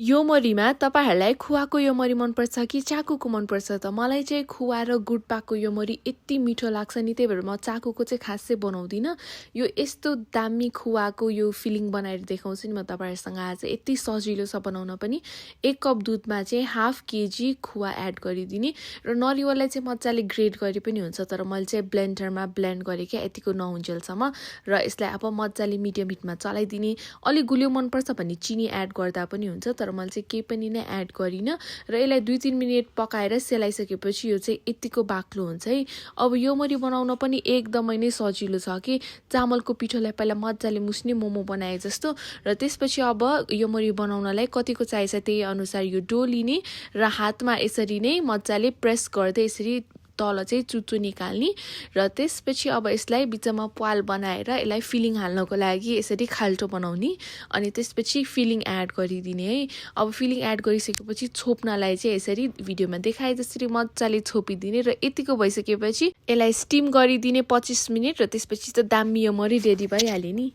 यो मरीमा तपाईहरुलाई खुवाको यो मरी मन पर्छ कि चाकुको मन पर्छ त? मलाई चाहिँ खुवा र गुड पाको यो मरी यति मिठो लाग्छ नि, त्यही भएर म चाकुको चाहिँ खासै बनाउँदिन। यो यस्तो दामी खुवाको यो फिलिङ बनाएर देखाउँछु नि म तपाईहरुसँग आज। यति सजिलो छ बनाउन पनि। 1 कप दुधमा चाहिँ हाफ केजी खुवा एड गरिदिने र नरिवललाई चाहिँ मजाले ग्रेट गरे पनि हुन्छ, तर मैले चाहिँ ब्लेन्डरमा ब्लेन्ड गरे के यतिको नहुन्जेलसम्म र यसलाई अब मजाले मिडियम हिटमा चलाइदिने। अलि गुलियो मन पर्छ भने चिनी एड गर्दा पनि हुन्छ, तर मैले चाहिँ केही पनि नै एड गरिन र यसलाई 2-3 मिनेट पकाएर सेलाइसकेपछि यो चाहिँ यतिको बाक्लो हुन्छ है। अब यो मरी बनाउन पनि एकदमै नै सजिलो छ कि चामलको पिठोलाई पहिला मजाले मुस्ने मोमो बनाए जस्तो, र त्यसपछि अब यो मरी बनाउनलाई कतिको चाहिन्छ त्यही अनुसार यो डो लिने र हातमा यसरी नै मजाले प्रेस गर्दै यसरी तल चाहिँ चुच्चो निकाल्ने र त्यसपछि अब यसलाई बिचमा प्वाल बनाएर यसलाई फिलिङ हाल्नको लागि यसरी खाल्टो बनाउने अनि त्यसपछि फिलिङ एड गरिदिने है। अब फिलिङ एड गरिसकेपछि छोप्नलाई चाहिँ यसरी भिडियोमा देखाए जसरी मजाले छोपिदिने र यतिको भइसकेपछि यसलाई स्टिम गरिदिने 25 मिनेट र त्यसपछि त दामी यो मरी रेडी भइहाल्यो नि।